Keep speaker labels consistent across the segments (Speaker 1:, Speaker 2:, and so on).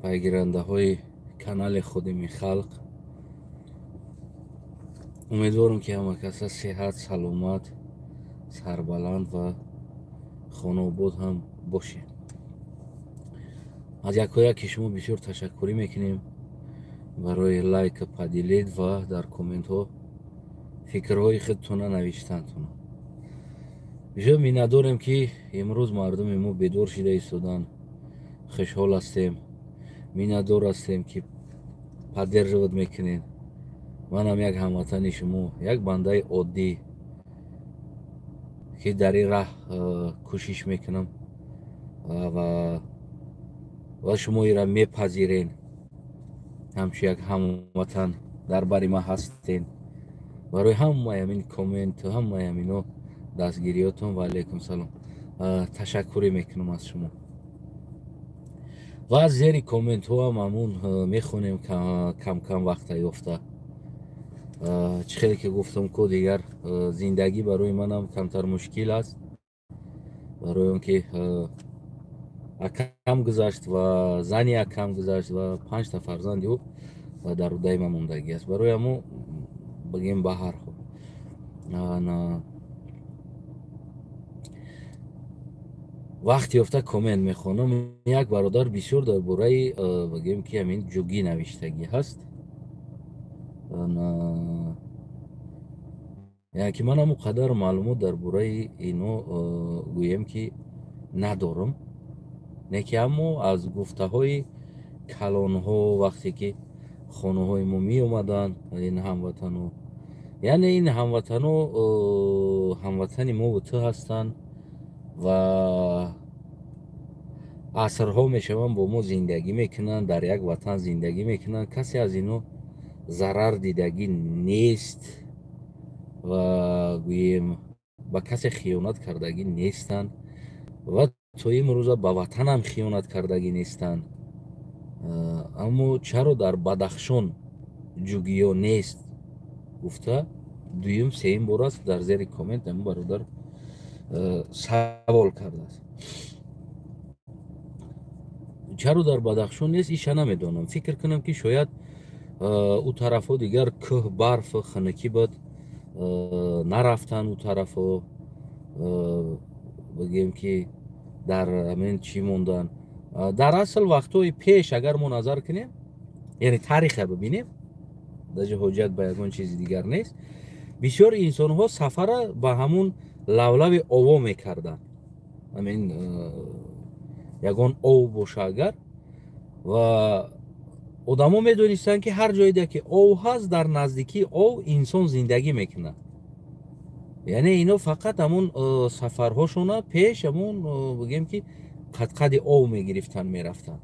Speaker 1: Пайгирандаҳои канали Ходими халқ, умедворам, ки ҳама каса сеҳат, саломат, сарбаланд ва хонаобод ҳам бошед. Аз якояки шумо бисёр ташаккурӣ мекунем барои лайк, поделить ва дар комментҳо фикрҳои худтона навиштантона. Бисёр миннатдорем, ки имрӯз мардуми мо бедор шида истоданд. Хушҳол ҳастем, миннатдор ҳастем, ки поддерживать мекунед. Манам як ҳамватани шумо, як бандаи оддӣ, ки дар ин раҳ кӯшиш мекунам ва шумо ира мепазирен, ҳамчун як ҳамватан дар бари ман ҳастен. Барои ҳамаи ҳамин комменту ҳамаи ҳамино дастгириётон, ва алайкум салом, ташаккурӣ мекунам аз шумо. Ва зери комментҳоам ҳамун мехонем кам-кам вақта ёфта. Чӣ хеле ки гуфтам ку, дигар зиндагӣ барои манам камтар мушкил аст, барои он ки акам гузашт ва зани акам гузашт ва панҷта фарзанди ӯ дар удаи ман мондагӣ аст. Барои ҳамо, бигем, ба ҳар ҳол вақт ёфта коммент мехонам. Як бародар бисёр дар бораи, бигем, ки ҳамин ҷугӣ навиштагӣ ҳаст. Яъне ки ман ҳамон қадар маълумот дар бораи ино, гӯем, ки надорам, не ки, аммо аз гуфтаҳои калонҳо, вақте ки хонаҳои мо меомаданд ин ҳамватано, яъне ин ҳамватано ҳамватани мову ту ҳастанд ва асрҳо мешаванд бо мо зиндагӣ мекунанд, дар як ватан зиндагӣ мекунанд. Касе аз ино зарар дидагӣ нест ва, гӯем, ба касе хиёнат кардагӣ нестанд ва то имрӯза ба ватанам хиёнат кардагӣ нестанд. Аммо чаро дар Бадахшон ҷугиё нест гуфта, дуюм, сеюм бор аст дар зери коммент ҳамин бародар савол кардааст. Чаро дар Бадахшон нест, иша намедонам. Фикр кунам, ки шояд ӯ тарафҳо дигар кӯҳ, барф, хунукӣ буд, нарафтанд ӯ тарафҳо, бигем, ки дар ҳамин чӣ монданд. Дар асл вақтҳои пеш агар мо назар кунем, яъне тариха бибинем, даже ҳоҷат ба ягон чизи дигар нест, бисёри инсонҳо сафара ба ҳамун лавлави ово мекарданд. Ҳамин ягон ов боша агар, ва одамо медонистанд, ки ҳар ҷойде ки ов ҳаст, дар наздикии ов инсон зиндагӣ мекунад. Яъне ино фақат ҳамун сафарҳошона пеш ҳамун, бигем, ки қадқади ов мегирифтанд, мерафтанд.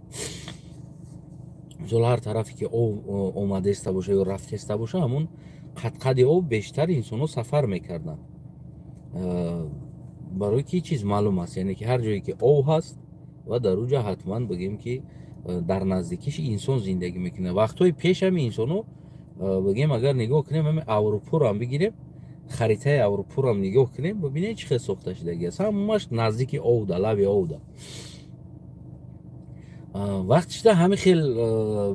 Speaker 1: Мисол, ҳар тарафе ки ов омадаиста боша ё рафтеста боша, ҳамун қадқади ов бештар инсонҳо сафар мекарданд, барои ки чиз маълум аст, яъне ки ҳар ҷое ки ов ҳаст ва дар уҷа ҳатман, бигем, ки дар наздикиш инсон зиндагӣ мекунад. Вақтҳои пеш ҳами инсонҳо, бигем, агар нигоҳ кунем, ҳами Аврупоро бигирем, харитаи Аврупоро нигоҳ кунем, бибинед, чӣ хел сохта шудагӣ аст. Ҳамаш наздики овда, лаби овда. Вақт шуда ҳами хел,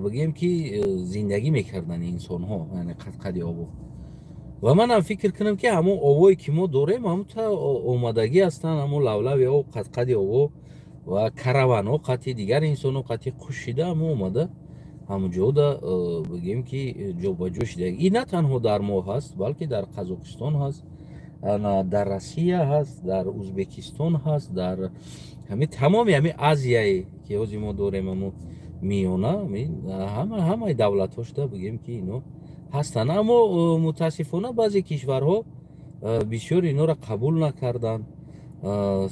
Speaker 1: бигем, ки зиндагӣ мекарданд инсонҳо, яъне қадқади ово. Ва манам фикр кунам, ки ҳамон овое ки мо дорем, ҳамон та омадагӣ ҳастанд, ҳамон лавлави ов, қадқади ово ва караванҳо қати дигар инсонҳо қати қушида ҳамо омада, ҳамон ҷода, бигем, ки ҷобаҷо шуда. Ин на танҳо дар мо ҳаст, балки дар Қазоқистон ҳаст, дар Россия ҳаст, дар Узбекистон ҳаст, дар ҳами тамоми ҳами Азияе ки ҳозир мо дорем, ҳамо миёна, ҳамаи давлатҳо шуда, бигем, ки ино ҳастанд. Аммо мутаассифона баъзе кишварҳо бисёр инора қабул накарданд.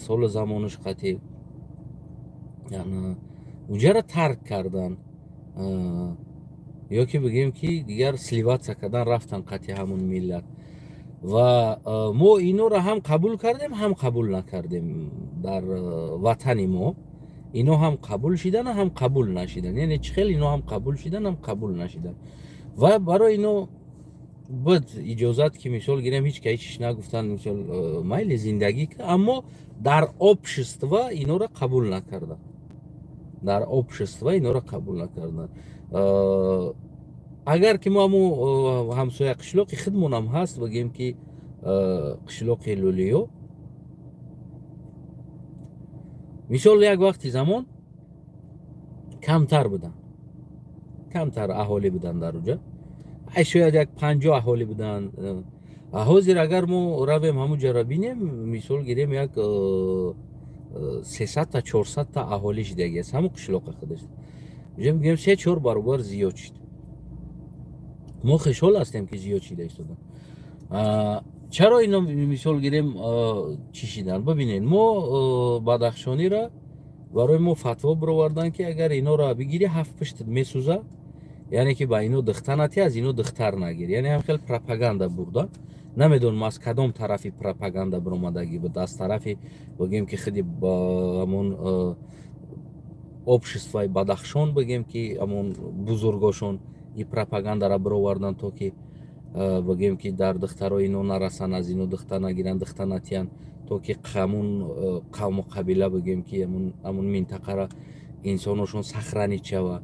Speaker 1: Соли замонаш қатӣ уҷара тарк карданд ё ки, бигем, ки дигар сливаться кардан рафтан қати ҳамун миллат. Ва мо инора ҳам қабул кардем, ҳам қабул накардем. Дар ватани мо ино ҳам қабул шидан, ҳам қабул нашидан. Яъне чӣ хел ино ҳам қабул шидан, ҳам қабул нашидан? Ва барои ино буд иҷозат, ки, мисол гирем, ҳеч ка ҳеч нагуфтанд, мисол, майли, зиндагӣ, аммо дар общество инора қабул накарданд. Дар общество инора қабул накарданд. Агар ки мо ҳаму ҳамсоя қишлоқи худмонам ҳаст, бигем ки қишлоқи Лӯлиё, мисол, як вақти замон камтар буданд, камтар аҳолӣ буданд дар уҷа, ай шояд як 50 аҳолӣ буданд. Ҳозир агар мо равем ҳамун ҷара бинем, мисол гирем, як 300-та, 400-та аҳолӣ шидаги аст ҳамун қишлоқа худаш. Уҷа мегӯем, 3-4 баробар зиёд шуд. Мо хушҳол ҳастем, ки зиёд шида истодан. Чаро ино, мисол гирем, чӣ шидан? Бибинед, мо бадахшониро барои мо фатво бировардан, ки агар инора бигирӣ, ҳафт пуштат месӯза, яъне ки ба ино духта натӣ, аз ино духтар нагир. Яъне ҳам хел пропаганда бурдан. Намедонам, аз кадом тарафи пропаганда биромадагӣ буд, аз тарафи, бигем ки, худи ҳамон обществои Бадахшон, бигем ки ҳамон бузургошон и пропагандара бировардан, то ки, бигем ки, дар духтарои ино нарасанд, аз ино духта нагиранд, духта натиҳанд, то ки ҳамун қавму қабила, бигем ки, ҳамун минтақара инсоношон сохранить шава.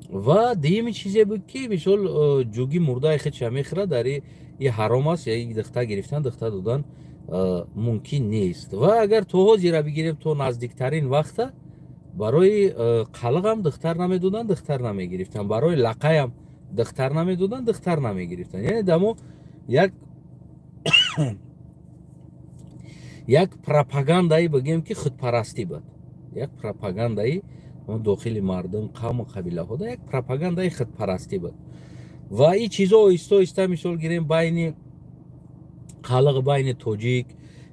Speaker 1: Ва дуюми чизе буд, ки мисол, ҷуги мурдаи худша мехӯрад, дар и ҳаром аст, я духта гирифтан, духта додан мумкин нест. Ва агар то ҳозира бигирем, то наздиктарин вақта барои қалғам духтар намедоданд, духтар намегирифтанд, барои лақаям духтар намедоданд, духтар намегирифтанд. Яъне дамо як пропагандаи, бигем ки, худпарастӣ буд, як пропагандаи дохили мардум, қавму қабилаҳода як пропагандаи худпарастӣ буд. Ва ин чизо оҳиста оҳиста, мисол гирем, байни қалғ, байни тоҷик,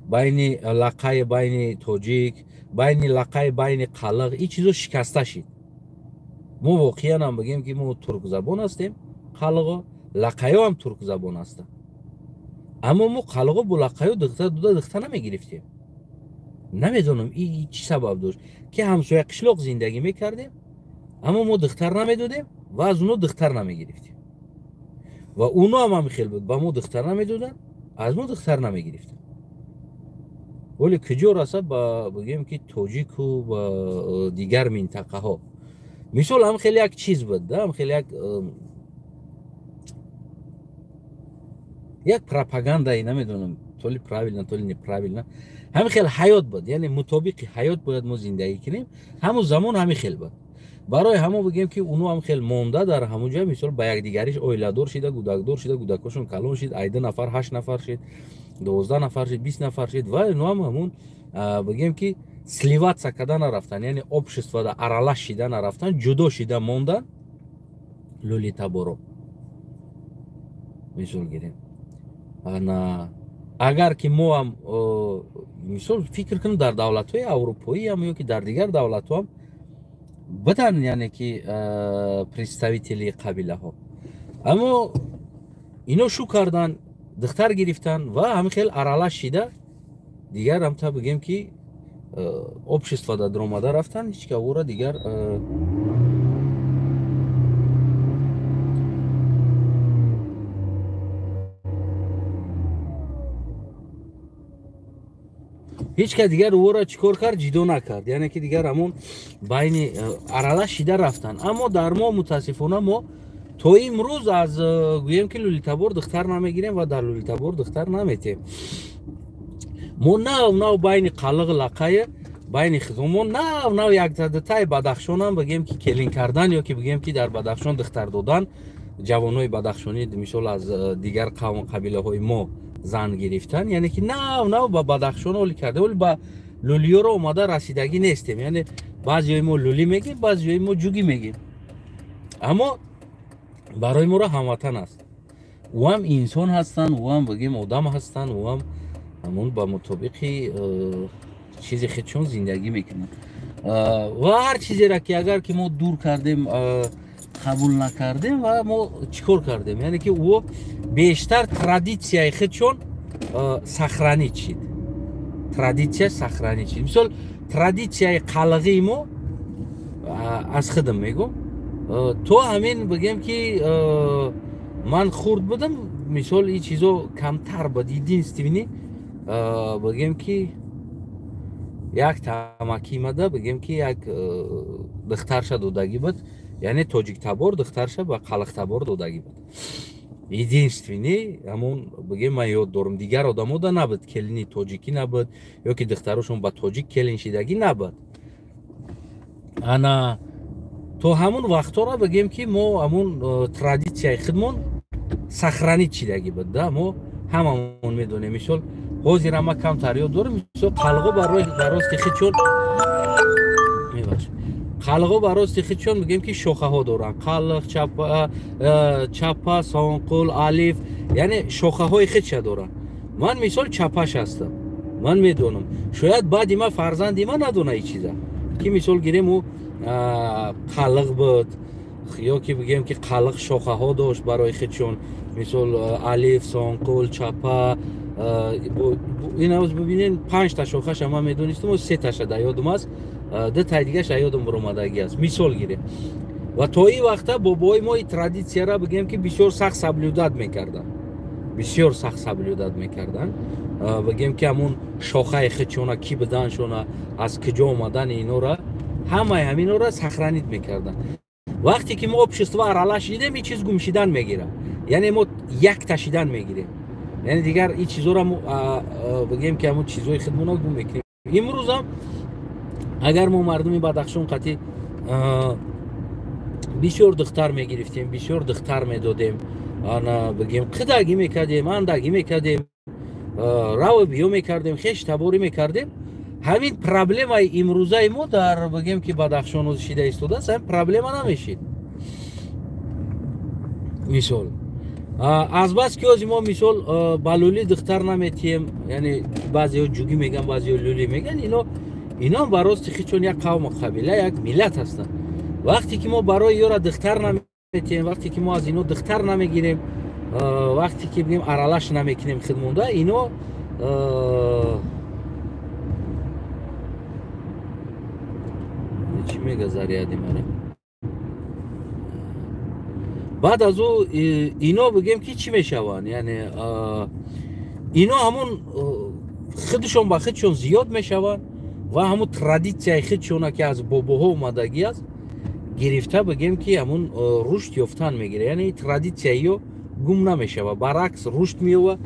Speaker 1: байни лақай, байни тоҷик, байни лақай, байни қалғ, ин чизо шикаста шид. Мо воқеан ҳам, бигем ки, мо туркзабон ҳастем, қалғо, лақаё ҳам туркзабон ҳастанд, аммо мо қалғо бо лақаё духта дода, духта намегирифтем. Намедонам, и чӣ сабаб дошт, ки ҳамсоя қишлоқ зиндагӣ мекардем, аммо мо духтар намедодем ва аз уно духтар намегирифтем. Ва уно ҳам ҳамин хел буд, ба мо духтар намедоданд, аз мо духтар намегирифтанд. Вале куҷо раса ба, бигем ки, тоҷику ба дигар минтақаҳо, мисол, ҳам хеле як чиз буд, ҳам хеле як пропагандаи, намедонам, то ли правильно, то ли неправильно, ҳамин хел ҳаёт буд. Яъне мутобиқи ҳаёт бояд мо зиндагӣ кунем. Ҳамун замон ҳамин хел буд. Барои ҳамо, бигем ки, уно ҳам хел монда дар ҳамун ҷо, мисол, ба якдигариш оиладор шида, гудакдор шида, гудакошон калон шид, ай 2 нафар ҳашт нафар шид, 12 нафар шид, 20 нафар шид. Ва ино ҳам ҳамун, бигем ки, сливаться карда нарафтан, яъне обществода аралаш шида нарафтан, ҷудо шида мондан. Лӯлитаборо, мисол гирем, ана агар ки мо ҳам, мисол, фикр кунем, дар давлатҳои аврупоиам ё ки дар дигар давлатҳоам будан, яъне ки представители қабилаҳо, аммо ино шу кардан, духтар гирифтан ва ҳамин хел аралаш шида, дигар ҳамта, бигем ки, обществода даромада рафтан. Ҳеҷ ка ӯра дигар ҳеҷ ка дигар ӯро чӣ кор кард? Ҷидо накард. Яъне ки дигар ҳамон байни аралаш шида рафтан. Аммо дар мо, мутаассифона, мо то имрӯз аз, гӯем ки, лӯлитабор духтар намегирем ва дар лӯлитабор духтар наметем. Мо нав нав байни қалиғ, лақая, байни мо нав нав якдатаи Бадахшонам, бигем ки, келин кардан ё ки, бигем ки, дар Бадахшон духтар додан, ҷавонои бадахшонӣ, мисол, аз дигар қавму қабилаҳои мо зан гирифтан, яъне ки нав нав ба Бадахшон оли карда, вале ба лӯлиёро омада расидагӣ нестем. Яъне баъзеҳои мо лӯлӣ мегем, баъзеҳои мо ҷугӣ мегем, аммо барои моро ҳамватан аст. Ӯ ҳам инсон ҳастанд, ӯ ҳам, бигем, одам ҳастанд, ӯ ҳам ҳамон ба мутобиқи чизи худшон зиндагӣ мекунанд. Ва ҳар чизеро ки агар ки мо дур кардем, қабул накардем, ва мо чӣ кор кардем? Яъне ки ӯ бештар традитсияи худшон сохранить шид, традитсия сохранить шид. Мисол, традитсияи қалғии мо, аз худам мегӯм, то ҳамин, бигем ки, ман хурд будам, мисол, ин чизо камтар буд. Единственный, бигем ки, Як тамакимада бигем ки як духтарша додагӣ буд, яъне тоҷиктабор духтарша ба қалиқтабор додагӣ буд. Единственный ҳамон бигем ман ёд дорам, дигар одамода набуд, келини тоҷикӣ набуд ё ки духтарошон ба тоҷик келин шидагӣ набуд. Ана то ҳамун вақтора бигем ки мо ҳамун традитсияи худмон сохранить шидагӣ буд да, мо ҳамамон медонем. Мисол ҳозир ама камтар ёд дорем, мисол қалғо ба рости худшон, мебахшед, қалғо ба рости худшон мегӯем ки шохаҳо доранд, қалғ, чапа, чапа, сонқул, алиф, яъне шохаҳои худша доранд. Ман мисол чапаш ҳастам, ман медонам, шояд баъди ман фарзанди ман надона ин чиза, ки мисол гирем ӯ қалғ буд ё ки бигӯем ки қалғ шохаҳо дошт барои худшон, мисол алиф, сонқул, чапа. Ин ҳоз бибинен панҷта шохаша ман медонистам, сеташа дар ёдам аст, ду тай дигаша ёдам баромадагӣ аст, мисол гирем. Ва то ин вақта бобои мо ин традитсияра бигӯем ки бисёр сахт соблюдать мекарданд, бисёр сахт соблюдать мекарданд. Бигӯем ки ҳамун шохаи худшона, ки буданшона, аз куҷо омадани инора, ҳамаи ҳаминора сохранить мекарданд. Вақте ки мо общество аралаш шидем, ин чиз гум шидан мегирад, яъне мо якта шидан мегирем, яъне дигар ин чизоро бигӯем ки ҳамун чизои худмона гум мекунем. Имрӯзам агар мо мардуми Бадахшон қатӣ бисёр духтар мегирифтем, бисёр духтар медодем, ана бигем қидагӣ мекардем, андагӣ мекардем, раву биё мекардем, хеш таборӣ мекардем, ҳамин проблемаи имрӯзаи мо дар бигем ки Бадахшон оз шида истодааст, ҳамин проблема намешид. Мисол азбас ки ози мо мисол ба лӯли духтар наметиҳем, яъне баъзеҳо ҷугӣ меган, баъзеҳо лӯлӣ меган, ино ба рости хичон як қавму қабила, як миллат ҳастанд. Вақте ки мо барои ёра духтар наметиҳем, вақте ки мо аз ино духтар намегирем, вақте ки бигем аралаш намекунем худмонда, ино чӣ мега заряди мара. Баъд аз ӯ ино бигем ки чӣ мешаванд, яъне ино ҳамун худшон ба худшон зиёд мешаванд ва ҳамун традитсияи худшона ки аз бобоҳо омадагӣ аст гирифта бигем ки ҳамун рушд ёфтан мегирад, яъне традитсияи ё гум намешавад, баръакс рушд меёбад,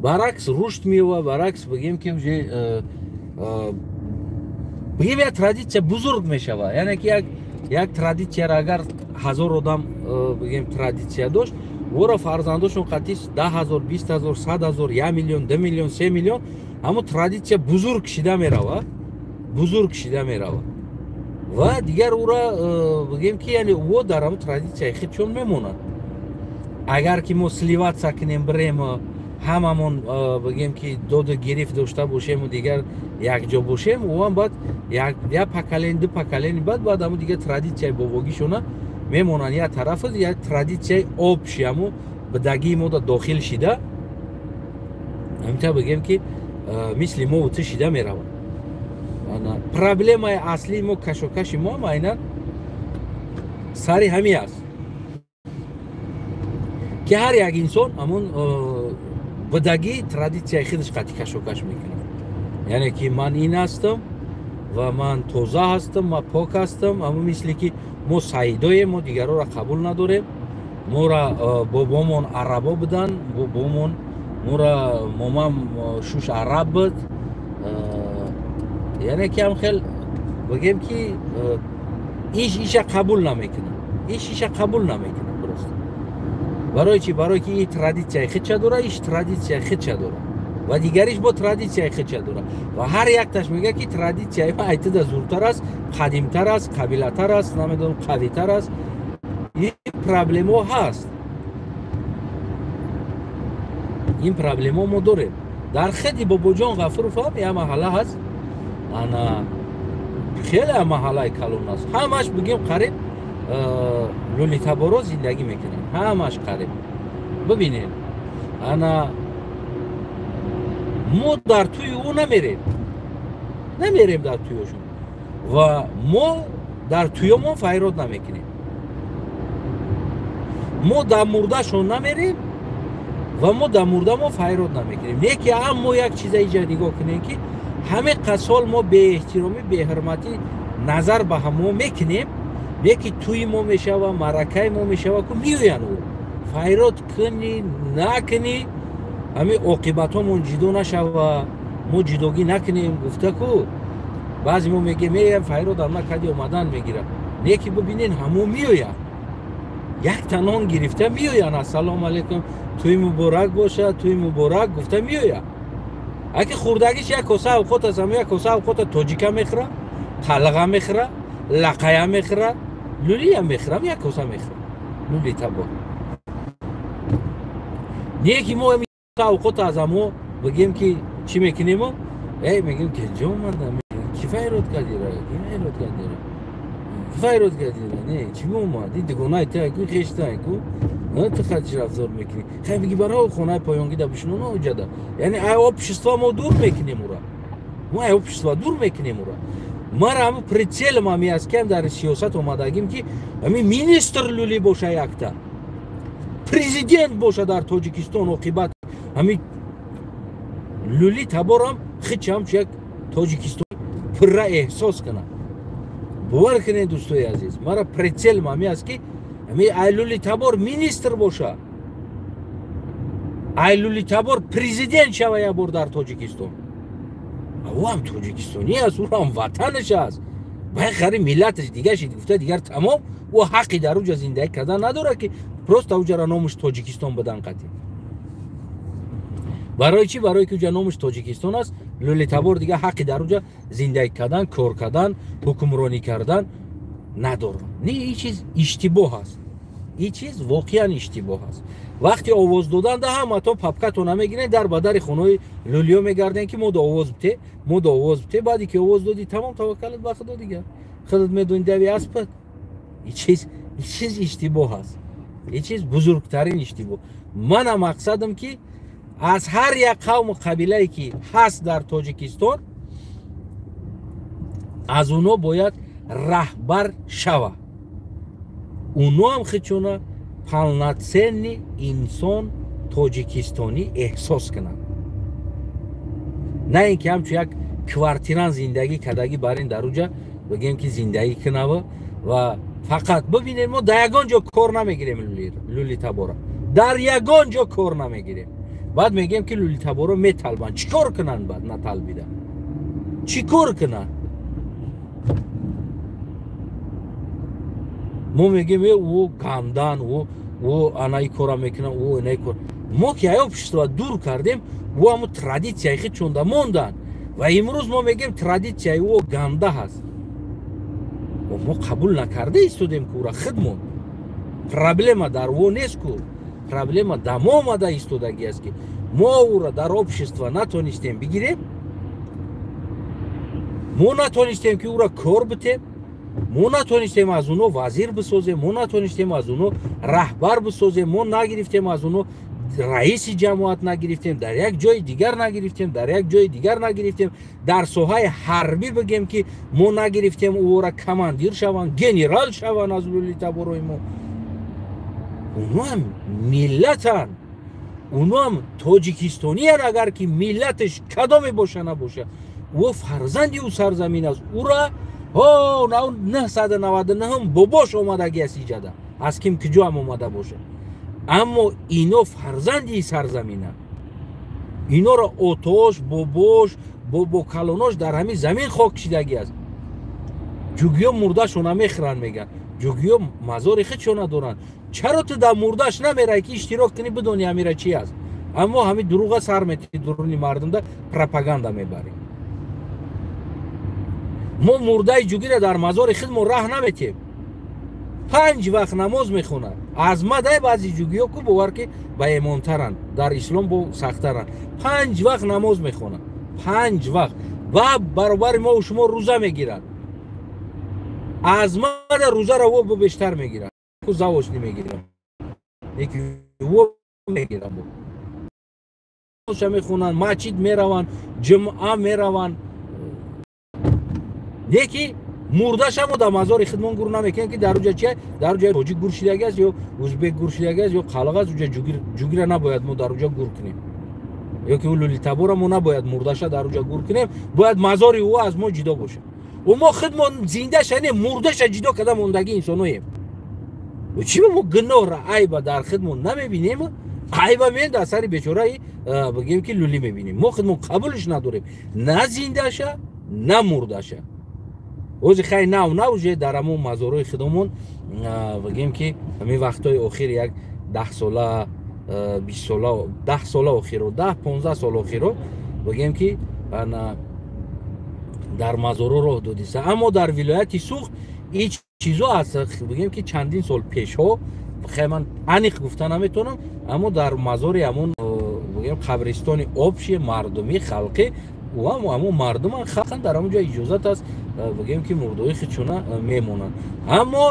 Speaker 1: баръакс рушд меёбад, баръакс бигем ки уже бигем як традитсия бузург мешавад, яъне ки як традитсияро агар 1000 одам бигем традитсия дошт, ӯро фарзандошон қатъи 10 000, 20 000, 100 000, 1 миллион, 2 миллион, 3 миллион, ҳамун традитсия бузург шида меравад, бузург шида меравад ва дигар ӯра бигем ки яъне ӯ дар ҳамун традитсияи худшон мемонад. Агар ки мо сливаться кунем, бирем ҳамамон бигем ки доду гирифт дошта бошему дигар якҷо бошем, ӯам баъд як поколение, ду поколение баъд ҳамун дигар традитсияи бобогишона мемонанд як тарафа, як традитсияи общий ҳамун бидагии мода дохил шида, ҳаминта бигем ки мисли мо ту шида меравад. Проблемаи аслии мо, кашокаши мо айнан сари ҳамин аст ки ҳар як инсон ҳамун бидагӣ традитсияи худаш қатъи кашокаш мекунад, яъне ки ман ин ҳастам ва ман тоза ҳастам, ман пок ҳастам, ҳамун мисли ки мо саидоем, мо дигарҳоро қабул надорем, мора бобомон арабо буданд, бобомон мора момам шуш араб буд, яъне ки ҳам хел бигем ки иш иша қабул намекунад, иш иша қабул намекунад просто. Барои чӣ? Барое ки ин традитсияи худша дора, иш традитсияи худша дора ва дигариш бо традитсияи худша дора ва ҳар якташ мегӯяд ки традитсияи ма айтида зуртар аст, қадимтар аст, қабилатар аст, намедонам, қавитар аст. Ин проблемаҳо ҳаст, ин проблемаҳо мо дорем. Дар худи Бобоҷон Ғафуров ҳам як маҳалла ҳаст, ана хеле маҳаллаи калон аст, ҳамаш бигем қариб лӯлитаборо зиндагӣ мекунанд, ҳамаш қариб. Бибинед, ана мо дар тӯи ӯ намерем, намерем дар тӯёшон ва мо дар тӯёмон файрод намекунем, мо дар мурдашон намерем. Ва мо дар мурда мо файрод намекунем. Не ки аммо як чиза иҷа нигоҳ кунем, ки ҳамин қасол мо беэҳтиромӣ, беҳурматӣ назар ба ҳамо мекунем, не ки тӯи мо мешава, маъракаи мо мешава, ку меоянд ӯ. Файрод кунӣ накунӣ, ҳамин оқибатҳомон ҷидо нашава, мо ҷидогӣ накунем гуфта ку. Баъзе мо мегӯем, э файродам накарди, омадан мегирад. Не ки бибинен, ҳамо меояд, як танон гирифта меоянд, ассалому алайкум, тӯи муборак бошад, тӯи муборак гуфта меояд. Аки хурдагиш як коса авқот аст, ҳамо як коса авқота тоҷика мехӯра, қалға мехӯра, лақая мехӯра, лулия мехӯра, як коса мехӯра, лули табор. Не ки мо авқота аз ҳамо бигем ки чӣ мекунемо? Эй, мегем ки ҷо омада, ки файрод кардира, ки файрод кардира, ки файрод кардира, не, чӣ омад? Ин дугонаи та ку хештай ку, ту хатиш рафтор мекунӣ. Хай меги баро хонаи поёнгида бишино оҷада. Яъне ай общество мо дур мекунем ура. Мо ай общество дур мекунем ура. Мара ҳамн прицелам ҳами аст, ки дар сиёсат омадагим, ки ҳами министр лули боша, якта президент боша дар Тоҷикистон, оқибат ҳами лули таборам хич ҳамчу як тоҷикистон пурра эҳсос кунад. Бовар кунед, дӯстои азиз, мара прицелам ҳами аст, ки ҳами ай лули табор министр боша, ай лули табор президент шава як бор дар Тоҷикистон. Ӯ ҳам тоҷикистонӣ аст, ӯ ҳам ватанаш аст. Бай хари миллаташ дигар шид гуфта, дигар тамом, ӯ ҳаққи дар уҷа зиндагӣ кардан надорад, ки просто уҷара номаш Тоҷикистон будан қатъи. Барои чӣ? Барои ки уҷа номаш Тоҷикистон аст, лӯлитабор дигар ҳаққи дар уҷа зиндагӣ кардан, кор кардан, ҳукмронӣ кардан надорад. Не, ин чиз иштибоҳ аст. Ин чиз воқеан иштибоҳ аст. Вақти овоз додан да ҳаматон папкатон намегирен, дар ба дари хонаи лӯлиё мегарден, ки мо да овоз бите, мо да овоз бите. Баъде ки овоз додӣ, тамом, таваккалат ба Худо, дигар худат медонӣ, дави аспат. Ин чиз иштибоҳ аст. Ин чиз бузургтарин иштибоҳ. Мана мақсадам, ки аз ҳар як қавму қабилае ки ҳаст дар Тоҷикистон, аз оно бояд раҳбар шава, уно ҳам хичона полноценный инсон тоҷикистонӣ эҳсос кунанд, на ин ки ҳамчун як квартирант зиндагӣ кардагӣ бар ин дар уҷа бигем ки зиндагӣ кунава. Ва фақат бибинед, мо дар ягон ҷо кор намегирем лӯлитабора, дар ягон ҷо кор намегирем. Баъд мегӯем, ки лӯлитаборо металбанд. Чӣ кор кунанд? Баъд наталбида чӣ кор кунанд? Мо мегӯем, э, ӯ гандан, ӯ анаи кора мекунад, ӯ инаи кор. Мо ки ай общество дур кардем, ӯ ҳамун традитсияи хид чонда монданд. Ва имрӯз мо мегӯем, традитсияи ӯ ганда ҳаст. Мо қабул накарда истодем ки ӯра хидмон. Проблема дар ӯ нест ку, проблема дар мо омада истодагӣ аст, ки мо ӯра дар общество натонистем бигирем, мо натонистем, ки ӯра кор битем, мо натонистем аз оно вазир бисозем, мо натонистем аз оно раҳбар бисозем, мо нагирифтем аз оно раиси ҷамоат, нагирифтем дар як ҷои дигар, нагирифтем дар як ҷои дигар, нагирифтем дар соҳаи ҳарбӣ. Бигем, ки мо нагирифтем ӯра командир шаванд, генерал шаванд аз лӯлитаборои мо. Оноам миллатанд, оноам тоҷикистониян. Агар ки миллаташ кадоме боша набоша, ӯ фарзанди ӯ сарзамин аст. Ӯра 999 бобош омадагӣ аст иҷада, аз ким куҷоам омада бошад, аммо ино фарзанди сарзаминанд. Иноро отош, бобош, бобокалонош дар ҳамин замин хок кшидагӣ аст. Ҷугиё мурдашона мехӯранд, мегӯянд, ҷугиё мазори худшона доранд. Чаро ту дар мурдаш намерай, ки иштирок кунӣ, бидонӣ ҳамира чи аст? Аммо ҳамин дурӯға сар метиҳӣ, дуруни мардумда пропаганда мебарӣ. Мо мурдаи ҷугира дар мазори худ мо раҳ наметиҳем. Панҷ вақт намоз мехонад. Аз мадай баъзи ҷугиё ку, бовар ки ба эмонтаранд, дар ислом бо сахтаранд. Панҷ вақт намоз мехонад, панҷ вақт, ва баробари мо шумо рӯза мегирад. Аз мада рӯзаро во бештар мегирад ку, завошни мегирам мегирам. Мехонанд, масҷид мераванд, ҷумъа мераванд. Не ки Мурдаша мо дар мазори худмон гур намекунем, ки дар уҷа чи, дар уҷа тоҷик гур шидаги аст ё узбек гур шидаги аст ё қалақ аст, уҷа ҷугира набояд мо дар уҷа гур кунем, ё ки лӯлитабора мо набояд мурдаша дар уҷа гур кунем, бояд мазори ӯ аз мо ҷудо бошад. Мо худмон зиндаша не, мурдаша ҷудо карда мондагӣ инсоноем. Чӣ мо гуноҳра, айба дар худмон намебинем, айба мен дар сари бечораи, бигем ки, лӯлӣ мебинем. Мо худмон қабулш надорем, на зиндаша, на мурдаша. Ози хай нав нав уже дар ҳамон мазорҳои худомон, бигем ки, ҳамин вақтҳои охир, як 10 сола, 20 сола, 10 сола охиро, 10-15 сол охиро, бигем ки, дар мазорҳо роҳ додиса. Аммо дар вилояти Суғд ин чизо аз, бигем ки, чандин сол пешҳо, хай ман аниқ гуфта наметавонам, аммо дар мазори ҳамон, бигем, қабристони общий мардумӣ, халқӣ, ҳамон мардуман, халқан, дар ҳамон ҷо иҷозат аст, бигем ки, мурдои худшона мемонанд. Аммо,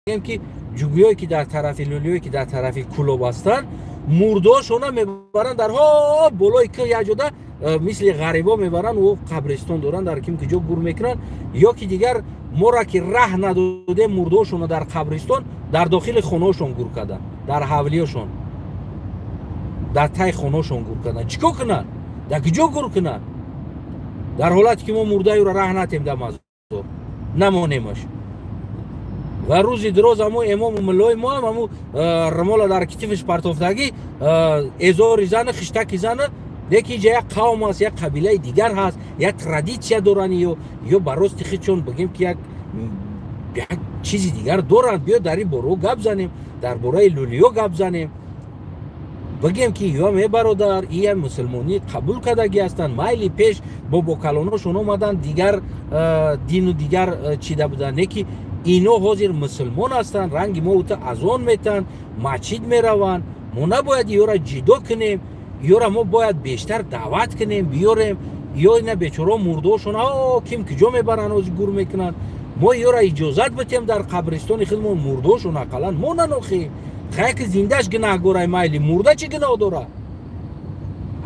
Speaker 1: бигем ки, ҷугиёе ки дар тарафи лӯлиёе ки дар тарафи Кулоб ҳастанд, мурдоошона мебаранд дар ҳо болои кӯ, як ҷода мисли ғарибо мебаранд, ӯ қабристон доранд, дар ким куҷо гур мекунанд. Ё ки дигар моро ки раҳ надодем, мурдоошона дар қабристон, дар дохили хонаошон гур карданд, дар ҳавлиёшон, дар тай хонаошон гур карданд. Чӣ кор кунанд, дар куҷо гур кунанд, дар ҳолате ки мо мурдаюро раҳ натем, дар мазор намонемаш? Ва рӯзи дироз ҳамо имому муллои мо ҳам ҳаму румола дар китифаш партофтагӣ, эзори зана, хиштаки зана. Лекин инҷа як қавм аст, як қабилаи дигар ҳаст, як традитсия доранд ё ба рости худшон, бигем ки, як чизи дигар доранд. Биё дар ин борао гап занем, дар бораи лӯлиё гап занем, бигем ки ё мебародар, ия мусулмонӣ қабул кардагӣ ҳастанд, майли, пеш бобокалоношон омаданд, дигар дину дигар чида буданд, не ки ино ҳозир мусулмон ҳастанд, ранги мо ута азон метаҳанд, масҷид мераванд. Мо набояд ёра ҷидо кунем, ёра мо бояд бештар даъват кунем, биёрем. Ё ина бечоро мурдошон ким куҷо мебаранд, ҳозир гур мекунанд. Мо ёра иҷозат битем, дар қабристони худмон мурдошон ақаллан мо нанохем. Хай ки зиндаш гунаҳгорай, майли, мурда чӣ гуноҳ дорад?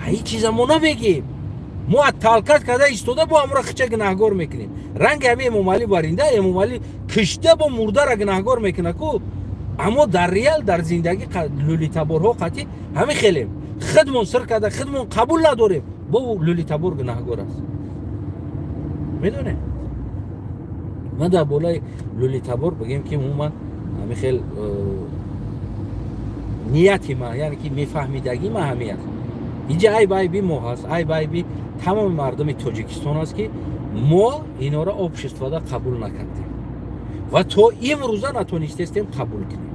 Speaker 1: Ин чиза мо намегем. Мо толкать карда истода бо ҳамро хича гунаҳгор мекунем. Ранги ҳами Эмомалӣ баринда, Эмомалӣ кишта бо мурдара гунаҳгор мекуна ку. Аммо дар реал, дар зиндагӣ лӯлитаборҳо қатъи ҳами хелем, худмон сир карда, худмон қабул надорем, бо лӯлитабор гунаҳгор аст. Медонем, ман дар болаи лӯлитабор, бигем ки, умуман ҳами хел нияти ман, яъне ки мефаҳмидагӣ ман ҳамин аст. Инҷа айб айби мо ҳаст, айб айби тамоми мардуми Тоҷикистон аст, ки мо инора общество да қабул накардем ва то имрӯза натонистестем қабул кунем.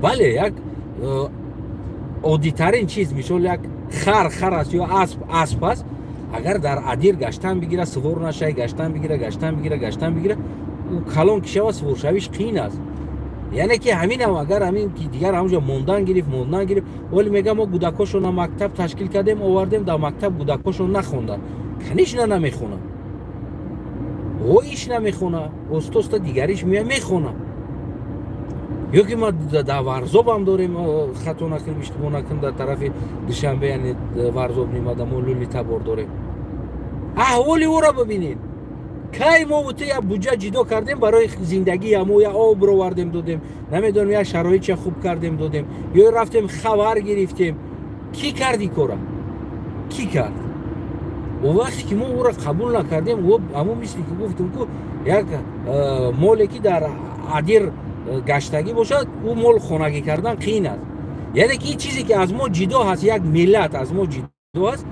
Speaker 1: Бале, як оддитарин чиз, мисол, як хар хар аст ё асп асп аст, агар дар адир гаштан бигира, сувор нашай, гаштан бигира, гаштан бигира, гаштан бигира, ӯ калон ки шава, суворшавиш қиин аст. Яъне ки ҳаминам, агар ҳамин ки дигар ҳамҷо мондан гирифт, мондан гирифт. Оли мега, мо кӯдакошона мактаб ташкил кардем, овардем, дар мактаб кӯдакошон нахонданд. Конечно, намехонанд, о иш намехона, оста-оста дигариш мея, мехона. Ё ки ма дар Варзобам дорем, хато накунем, иштибоҳ накунем, дар тарафи Душанбе, яъне Варзоб нимада, мо лӯли табор дорем. Аҳволи ӯро бибинед. Кай мо ту як буҷа ҷидо кардем барои зиндагии ҳамо, як об ровардем, додем, намедонам, як шароитша хуб кардем, додем, ё рафтем, хабар гирифтем? Кӣ карди кора, кӣ кард? О вақте ки мо ӯро қабул накардем, ҳамо мисли ки гуфтем ку, як моле ки дар адир гаштагӣ бошад, ӯ мол хонагӣ кардан қиин аст. Яъне ки ин чизе ки аз мо ҷидо ҳаст, як миллат аз мо ҷидо аст,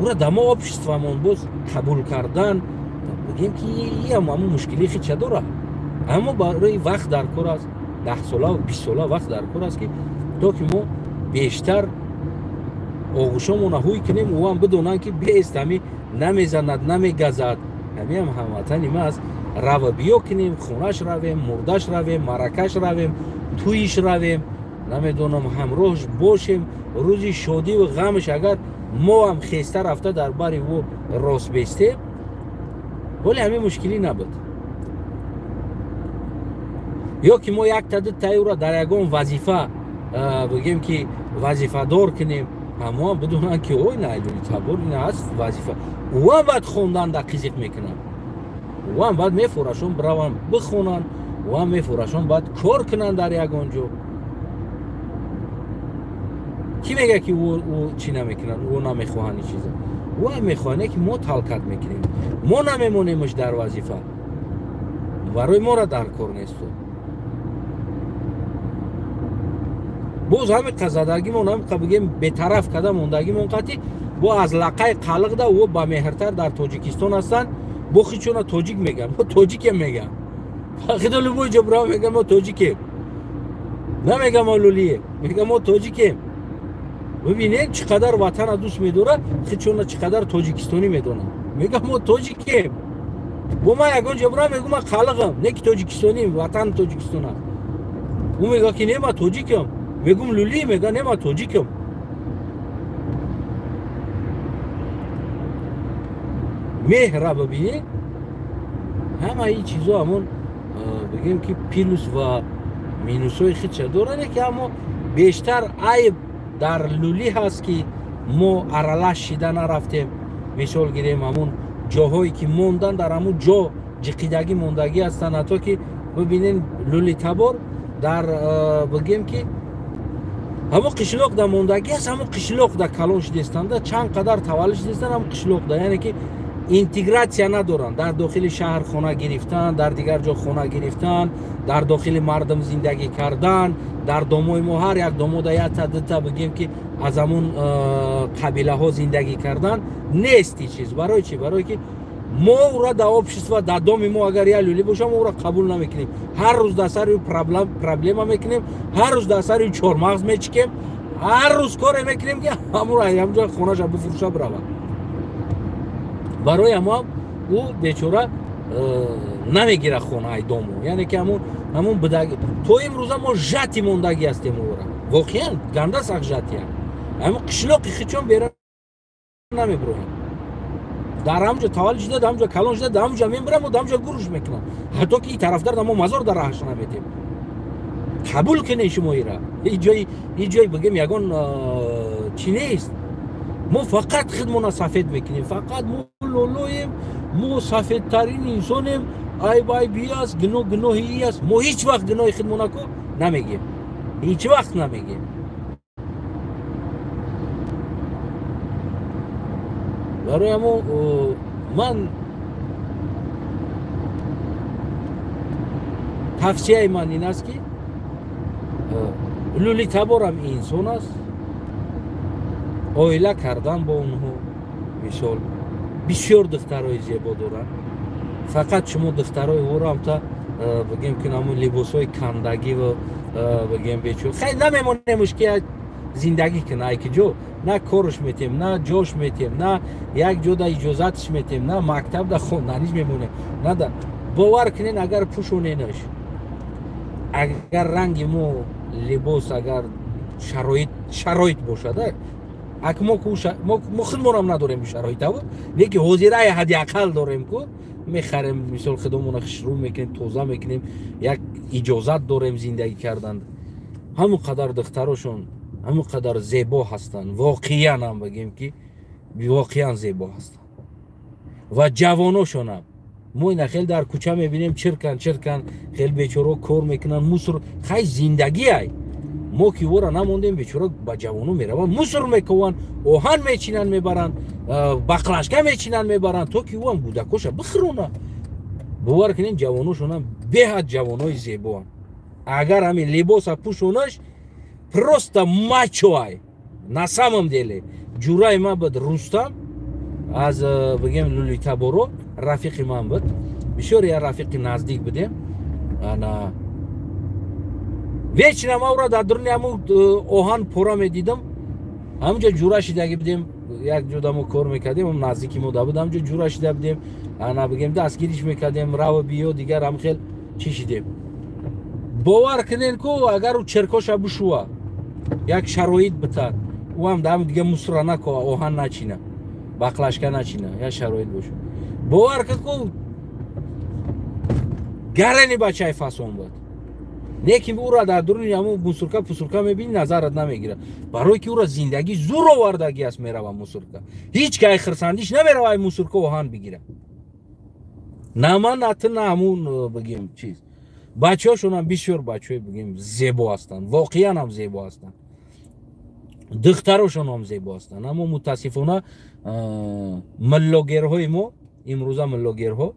Speaker 1: ӯро дар мо общество мон боз қабул кардан, бигем ки, иам ҳамон мушкилии худша дорад. Аммо барои вақт дар кор аст, 10 сола, 20 сола вақт дар кор аст, ки то ки мо бештар оғӯшомона ҳуй кунем, ӯам бидонанд, ки бест ҳами намезанад, намегазад, ҳамиам ҳамватани ма аст. Рава биё кунем, хонаш равем, мурдаш равем, маъракаш равем, тӯйиш равем, намедонам, ҳамроҳш бошем рӯзи шодиву ғамш. Агар мо ҳам хеста рафта дар бари ӯ рост бестем, вале ҳамин мушкилӣ набуд. Ё ки мо якта дутаи ӯра дар ягон вазифа, бигем ки, вазифадор кунем, ҳамоам бидонанд, ки ой, на табор ин аст вазифа, ӯам баъд хондан да қизиқ мекунад. Ваам баъд мефурашон бираванд бихонанд, ваам мефурашон баъд кор кунанд дар ягон ҷо. Кӣ мега ки ӯ чӣ намекунанд, ӯ намехоҳанд ин чиза? Ӯ мехоҳанд, ки мо талкат мекунем, мо намемонемш дар вазифа, барои моро дар кор нест. Боз ҳамин қазадагимон, ҳамин бигем бетараф када мондагимон қатӣ бо аз лақаи қалиқда ӯ ба меҳртар дар Тоҷикистон ҳастанд, бо хичона тоҷик меган, мо тоҷикем меган. Фақида любой ҷо бирав меган мо тоҷикем, намеган мо лулием, меган мо тоҷикем. Бибинед чӣ қадар ватана дӯст медорад, хичона чӣ қадар тоҷикистонӣ медонад. Меган мо тоҷикем. Бо ман ягон ҷо бирав мегӯ ман қалиқам, не ки тоҷикистоним, ватан Тоҷикистон аст. Ӯ мега ки не, ман тоҷикам. Мегӯм лулӣ, мега не, ман тоҷикам. Меҳра бибинед, ҳама ин чизо ҳамон бигем ки плюс ва минусҳои худша доранд, ки аммо бештар айб дар лулӣ ҳаст, ки мо аралаш шида нарафтем. Мисол гирем, ҳамон ҷоҳое ки мондан, дар ҳамон ҷо ҷиқидагӣ мондагӣ ҳастанд. Ҳатто ки бибинед лулитабор дар бигем ки ҳамон қишлоқда мондагӣ аст, ҳамон қишлоқда калон шидестанда, чанд қадар таваллуд шидестанд ҳамон қишлоқда, яъне ки интегратсия надоранд. Дар дохили шаҳр хона гирифтан, дар дигар ҷо хона гирифтан, дар дохили мардум зиндагӣ кардан, дар домои мо ҳар як домода якта дута бигем ки аз ҳамон қабилаҳо зиндагӣ кардан нест ин чиз. Барои чӣ? Барое ки мо ӯра дар общество, дар доми мо агар як лӯлӣ боша, мо ӯра қабул намекунем. Ҳар рӯз дар сари ӯ проблема мекунем, ҳар рӯз дар сари ӯ чормағз мечикем, ҳар рӯз коре мекунем ки ҳамонро ҳамҷо хонаша бифурӯша биравад. Барои ҳамон ӯ бечора намегира хонаи дому, яъне ки ҳамон бидаги то имрӯза мо жати мондагӣ ҳастем ӯра. Воқеан ганда сахт жатия. Ҳамон қишлоқи хичон бера намебирояд. Дар ҳамҷо таваллуд шуда, дар ҳамҷо калон шуда, дар ҳамҷо мебирам ва дар ҳамҷо гуруш мекунам. Ҳатто ки ин тарафдар мо мазор дар раҳаш наметем. Қабул кунед шумо ира. Ин ҷой бигем ягон чӣ нест. Мо фақат худмона сафед мекунем, фақат мо лолоем, мо сафедтарин инсонем, айб айби аст, гуноҳ гуноҳи и аст. Мо ҳеҷ вақт гуноҳи худмона ку намегем, ҳеҷ вақт намегем. Барои ҳамо ман тавсияи ман ин аст ки лӯлитаборам инсон аст, оила кардан бо онҳо, мисол бисёр духтарои зебо доранд. Фақат шумо духтарои ӯро ҳамта бигем ки ҳамон либосҳои кандагӣ ва бигем бечо хай намемонемш ки зиндагӣ кунад, ай ки ҷо на корш метем, на ҷош метем, на як ҷода иҷозатш метем, на мактабда хонданиш мемонем, нада. Бовар кунед, агар пӯшоненаш, агар ранги мо либос, агар шароит бошад, ак мо худмонам надорем шароитаво, леки ҳозираи ҳадди ақал дорем ку мехарем, мисол худомона хушрӯ мекунем, тоза мекунем, як иҷозат дорем зиндагӣ кардан. Ҳамон қадар духтарошон ҳамон қадар зебо ҳастанд, воқеан ҳам бигем ки воқеан зебо ҳастанд. Ва ҷавоношонам мо ина хел дар кӯча мебинем, чиркан чиркан, хел бечоро кор мекунанд, мусор, хай зиндагӣ ай. Мо ки ӯро намондем, бечора ба ҷавоно мераванд, мусор мекованд, оҳан мечинанд мебаранд, бақлашка мечинанд мебаранд, то ки ӯам гудакоша бихӯрона. Бовар кунед, ҷавоношонам беҳад ҷавонои зебоанд. Агар ҳамин либоса пӯшонаш, просто мачо ай. На самом деле ҷураи ман буд Рустам аз бигем лӯлитаборо, рафиқи ман буд, бисёр я рафиқи наздик будем. Ана вечно ма ӯро дар дуруни ҳамун оҳан пора медидам. Ҳамунҷо ҷура шидагӣ будем, як ҷода мо кор мекардем, наздики мо да буд, ҳамунҷо ҷура шида будем. Ана бигем дастгириш мекардем, рав биё, дигар ҳам хел чӣ шидем. Бовар кунед ку агар ӯ черкоша бишува, як шароит битад, ӯ ҳам дар дига мусора накова, оҳан начина, бақлашка начина, як шароит боша. Бовар кун ку гарани бачаи фасон буд. Лекин ӯро дар дуруни ҳамон мусурка пусурка мебини, назарат намегирад. Барое ки ӯро зиндагӣ зур овардагӣ аст, мерава мусурка. Ҳеҷ кай хирсандиш намерава ай мусурка оҳан бигира. На ман, на ту, на ҳамун бигем чиз. Бачаҳошонам бисёр бачаҳои бигем зебо ҳастанд, воқеан ҳам зебо ҳастанд, духтарошон ҳам зебо ҳастанд. Аммо мутаассифона миллогерҳои мо имрӯза, миллогерҳо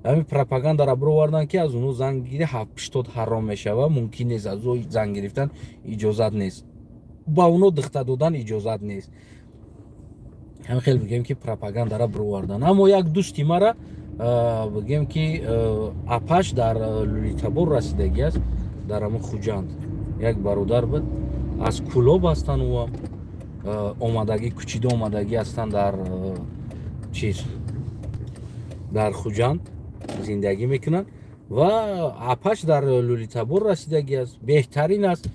Speaker 1: ҳамин пропагандаро бироварданд, ки аз онҳо зан гири ҳаштод ҳаром мешава, мумкин нест, аз ӯ зан гирифтан иҷозат нест, ба онҳо духта додан иҷозат нест. Ҳамин хел бигем ки пропагандара бироварданд. Аммо як дӯсти мара бигем ки апаш дар Лӯлитабор расидагӣ аст, дар ҳамун Хуҷанд як бародар буд, аз Кӯлоб ҳастанд, ӯам омадагӣ, кӯчида омадагӣ ҳастанд, дар чиз, дар Хуҷанд зиндагӣ мекунанд ва апаш дар Лӯлитабор расидагӣ аст. Беҳтарин аст.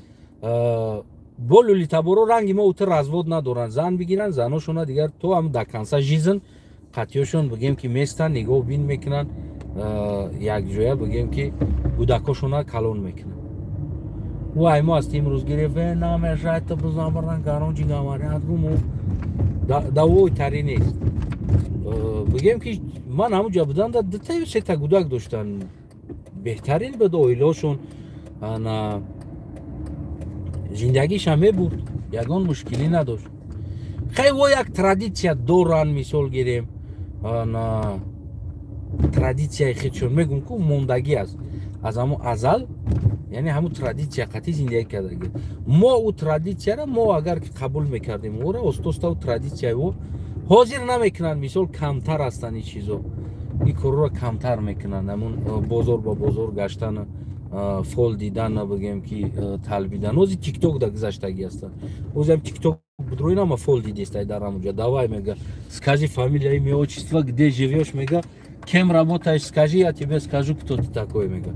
Speaker 1: Бо лӯлитаборо ранги мо уту развод надоранд. Зан бигиранд, заношона дигар то ҳам до конца жизнь қатъиёшон бигем ки местанд, нигоҳ бин мекунанд, якҷоя бигем ки кӯдакошона калон мекунанд. Ӯ ай мо аст имрӯз гирифт, намешайта бизабаран, короче говорят, гуму давои тари нест. Бигем ки ман ҳамуҷа будам, да дутаю сета кӯдак доштанд, беҳтарин буд оилаошон, ана зиндагиша мебурд, ягон мушкилӣ надошт. Хай, во як традитсия доранд, мисол гирем, ана традитсияи худшон, мегум ку, мондагӣ аст аз ҳамун азал, яъне ҳамун традитсия қатъи зиндагӣ кардагӣ. Мо ӯ традитсияра мо агар ки қабул мекардем, ӯра остоста ӯ традитсияи ӯ ҳозир намекунанд. Мисол, камтар ҳастанд ин чизо, ин корро камтар мекунанд, ҳамун бозор ба бозор гаштан, фол дидан, бигем ки талбидан. Ҳозир Тикток да гузаштагӣ ҳастанд, ҳозир Тикток будрои нама фол дидестай дар ҳамунҷа. Давай, мега, скажи фамилия, имя, отчество, где живёшь, мега, кем работаешь, скажи, я тебе скажу, кто ты такой, мега.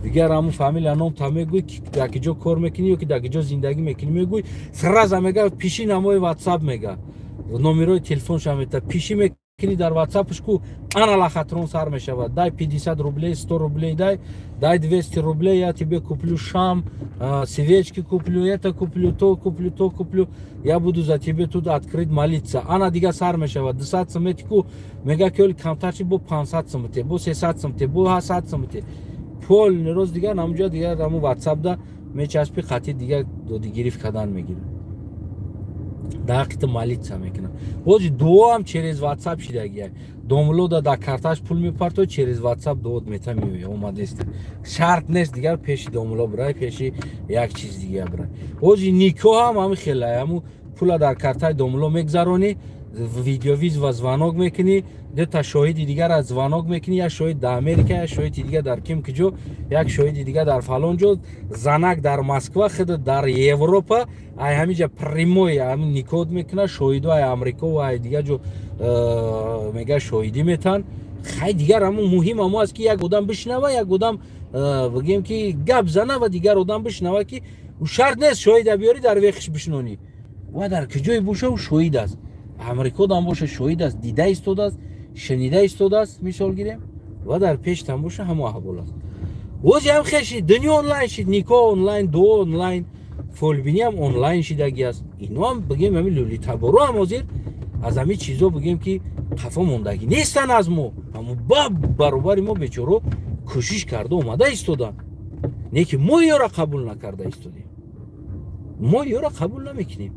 Speaker 1: Дигар ҳамун фамилия, ном та мегӯй, дар ки ҷо кор мекунӣ ё ки дар ки ҷо зиндагӣ мекунӣ мегӯй, сразу мега, пиши на мой Ватсап, мега, номерои телефонша мета, пиши мекунӣ дар Ватсапш ку, ана лохотрон сар мешавад: дай 50 рублей, 100 рублей, дай, дай 200 рублей, я тебе куплю шам, свечки куплю, это куплю, то куплю, то куплю, я буду за тебе тут открыть молиться. Ана дига сар мешавад, 200 сум ку, мега ки оли камтар чи, бо 500 сум, бо 300 сум, бо 700 сум. Полный роз дигар ҳамунҷо, дигар ҳамун Ватсапда мечаспи, қатъи дигар додигирифт кардан мегирад, дар ҳаққи ту молиться мекунад. Ҳозир дуоам через Ватсап шидагия. Домлода дар карташ пул мепарто, через Ватсап дуот мета, меоя, омадест. Шарт нест дигар пеши домло бирай, пеши як чиз дигар бирай. Ҳозир никоҳам ҳами хелай, ҳамун пула дар картаи домло мегзаронӣ, видеовызов звонок мекунӣ, дута шоҳиди дигар аз звонок мекунӣ, як шоҳид дар Америка, як шоҳиди дигар дар ким киҷо, як шоҳиди дигар дар фалон ҷо, занак дар Москва, худ дар Европа, ай ҳамиҷа прямой ҳамин никоҳ мекунад, шоҳидо ай Амрико ва ай дигар ҷо мега шоҳидӣ метаҳанд. Хай, дигар ҳамун муҳим ҳамо аст, ки як одам бишнава, як одам бигем ки гап зана ва дигар одам бишнава, ки ӯ шарт нест шоҳида биёрӣ, дар вехиш бишнонӣ, ва дар куҷое боша, ӯ шоҳид аст. Амрико дам боша, шоҳид аст, дида истодааст, шунида истодааст, мисол гирем, ва дар пештам боша, ҳамо аҳвол аст. Ози ҳам хел шид, дунё онлайн шид, никоҳ онлайн, дуо онлайн, фолбинӣ ҳам онлайн шидагӣ аст. Иноам бигем, ҳами лӯлитаборо ҳам ҳозир аз ҳамин чизо бигем ки қафо мондагӣ нестанд аз мо, аммо ба баробари мо бечоро кӯшиш карда омада истоданд. Не ки мо ёра қабул накарда истодем, мо ёра қабул намекунем.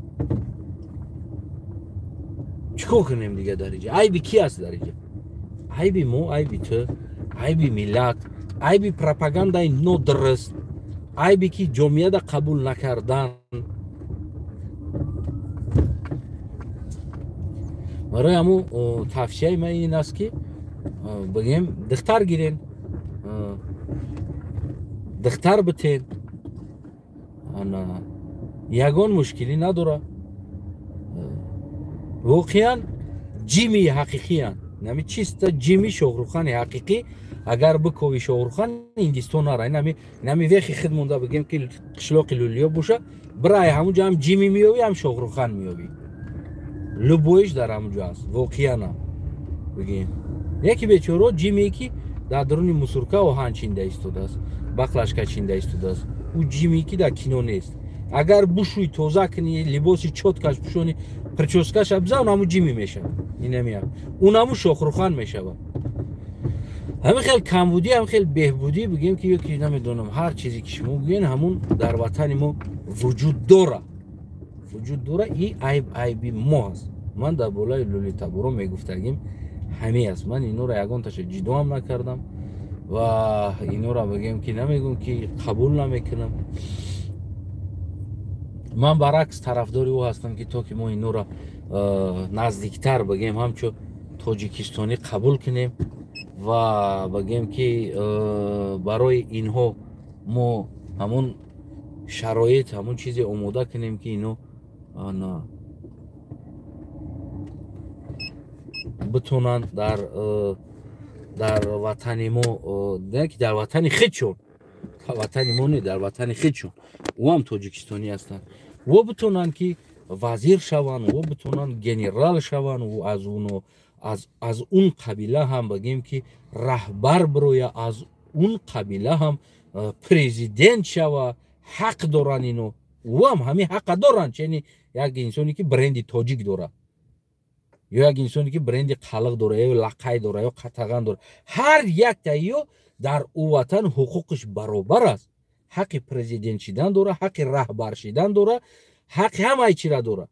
Speaker 1: Чӣ кор кунем дига? Дар иҷа айби ки аст? Дар иҷа айби мо, айби ту, айби миллат, айби пропагандаи нодуруст, айби ки ҷомеада қабул накардан. Барои ҳамун тавсияи ман ин аст, ки бигем, духтар гирен, духтар битен, ягон мушкилӣ надорад. Воқеан ҷими ҳақиқиянд, нами чиста ҷими Шоҳрухани ҳақиқӣ. Агар бикови Шоҳрухан, Ҳиндистон нара, нами вехи худ монда, бигем ки қишлоқи лӯлиё боша, бирай, ҳамунҷо ҳам ҷими меёвӣ, ҳам Шоҳрухан меёвӣ, любой иш дар ҳамунҷо аст. Воқеанам бигем, яки бечоро ҷиме ки дар даруни мусурка оҳан чинда истодааст, баклажка чинда истодааст, ӯ ҷиме ки дар кино нест. Агар бушӯй, тоза кунӣ, либоси чёткий аш пӯшонӣ, причёска ша бизан, ҳамун ҷими мешавад, инамиам унаму Шохрухан мешавад. Ҳамин хел камбудӣ, ҳамин хел беҳбудӣ бигем ки ёки намедонам, ҳар чизе ки шумо гӯен, ҳамун дар ватани мо вуҷуд дора, вуҷуд дора. И айб айби мо аст. Ман дар болои лӯлитаборо мегуфтагим ҳамин аст. Ман инора ягонташа ҷидоам накардам ва инора бигем ки намегӯм ки қабул намекунам. Ман баръакс тарафдори ӯ ҳастам ки то ки мо инора наздиктар бигем ҳамчун тоҷикистонӣ қабул кунем ва бигем ки барои инҳо мо ҳамун шароит, ҳамун чизе омода кунем ки ино битонанд дар ватани мо, не ки дар ватани худшон, дар ватани мо не, дар ватани худшон, ӯ ҳам тоҷикистонӣ ҳастанд, ӯ битонанд ки вазир шаванд, ӯ битонанд генерал шаванд, ӯ аз уно аз он қабила ҳам бигем ки раҳбар бироя, аз он қабила ҳам президент шава, ҳақ доранд ино. Ӯ ҳам ҳамин ҳақа доранд, чени як инсоне ки бренди тоҷик дорад ё як инсоне ки бренди қалиқ дорад, ё лақай дорад, ё қатаған дорад, ҳар якта ё дар ӯ ватан ҳуқуқиш баробар аст. Ҳаққи президент шидан дорад, ҳаққи раҳбар шидан дорад, ҳаққи ҳамаи чира дорад,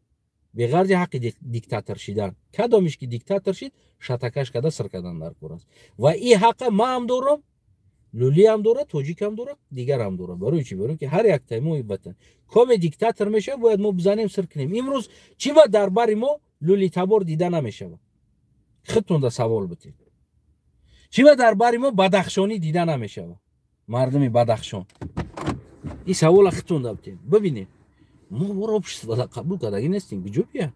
Speaker 1: беғарзи ҳаққи диктатор шидан. Кадомиш ки диктатор шид, шатакаш када сир кардан дар кор аст. Ва и ҳаққа маам дорам, лӯлиам дорад, тоҷикам дорад, дигарам дорад. Барои чӣ? Барои ки ҳар яктаи мо ватан коме диктатор мешавад, бояд мо бизанем, сир кунем. Имрӯз чӣ ба дар бари мо лӯлитабор дида намешавад? Худтонда савол битед. Чӣ ба дар бари мо бадахшонӣ дида намешавад? Мардуми Бадахшон. Ин савола худтонда битед. Бибинед, мо ора общество қабул кардагӣ нестем. Куҷо бия?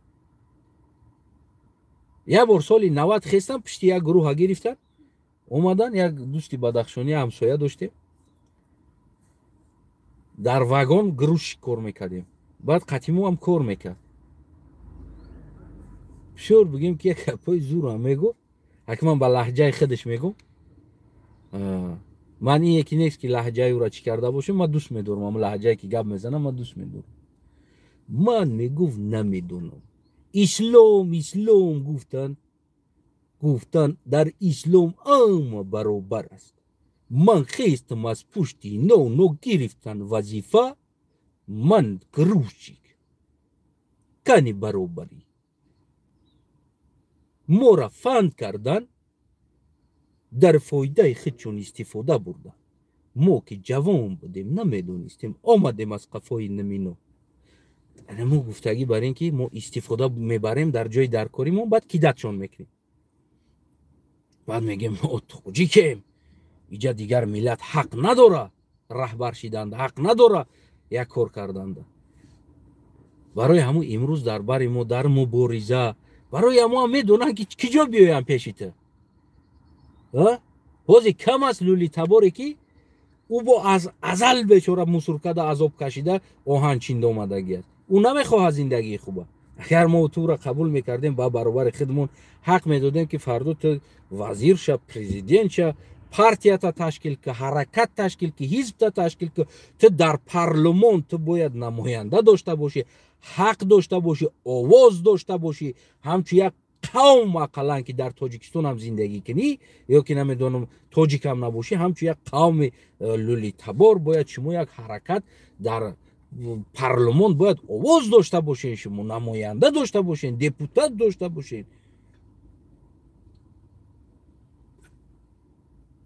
Speaker 1: Як бор соли 90 хестам, пишти як гурӯҳа гирифтан, омадан, як дӯсти бадахшонӣ ҳамсоя доштем, дар вагон грузчик кор мекардем, баъд қатимо ҳам кор мекард. Бисёр бигем ки як гапҳои зурам мегуфт, ҳаки ман ба лаҳҷаи худаш мегум. Ман ин яке нест ки лаҳҷаи ӯра чӣ карда бошам, ман дӯст медорам ҳамон лаҳҷае ки гап мезанам, ман дӯст медорам. Ман мегуфт намедонам, ислом ислом гуфтан, гуфтан дар ислом ҳама баробар аст. Ман хестам аз пушти но гирифтан вазифа, ман грузчик, кани баробарӣ. Мора фанд кардан, дар фоидаи худшон истифода бурдан. Мо ки ҷавон будем, намедонистем, омадем аз қафои намино. Мо гуфтагӣ бар ин ки мо истифода мебарем дар ҷои даркорӣ, мо баъд кидатшон мекунем. Баъд мегем мо тоҷикем, иҷа дигар миллат ҳақ надора раҳбар шиданда, ҳақ надора як кор карданда. Барои ҳамун имрӯз дар бари мо дар мубориза, барои ҳамон медонанд ки киҷо биёянд пеши ту. Ҳозир кам аст лӯлитаборе ки ӯ бо аз азал бечора мусуркада азоб кашида оҳан чинда омадагӣ аст. Ӯ намехоҳад зиндагии хуба. Агар мо тура қабул мекардем, ба баробари худмон ҳақ медодем ки фардо ту вазир ша, президент ша, партията ташкил ки, ҳаракат ташкил ки, ҳизбта ташкил ки, ту дар парлумон ту бояд намоянда дошта бошӣ, ҳақ дошта бошӣ, овоз дошта бошӣ, ҳамчун як қавм ақаллан ки дар Тоҷикистон ҳам зиндагӣ кунӣ ё ки намедонам тоҷикам набошӣ, ҳамчун як қавми лӯлитабор бояд шумо як ҳаракат дар парлумон бояд овоз дошта бошед, шумо намоянда дошта бошед, депутат дошта бошед.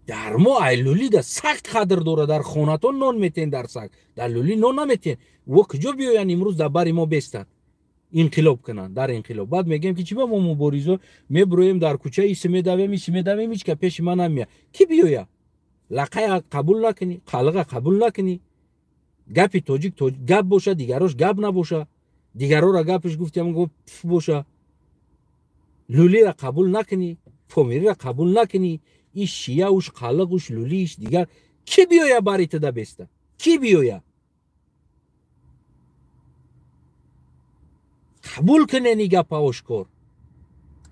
Speaker 1: Дар мо ай лӯлида саг қадр дора, дар хонатон нон метен, дар саг, дар лӯли нон наметен. Во куҷо биёянд имрӯз дар бари мо бестанд, инқилоб кунанд, дар инқилоб. Баъд мегӯем ки чӣ ба мо муборизо мебуроем дар кӯча, иси медавем, иси медавем, ҳеч ка пеши ман намеяд. Кӣ биёя? Лақая қабул накунӣ, қалиға қабул накунӣ, гапи тоҷик гап боша, дигарош гап набоша, дигарора гапиш гуфтем гуфт пф боша, лӯлира қабул накунӣ, помирира қабул накунӣ, иш шия уш қалиқ уш лӯли иш дигар, кӣ биёя бари туда беста? Кӣ биёя? Қабул кунен и гапа ошкор.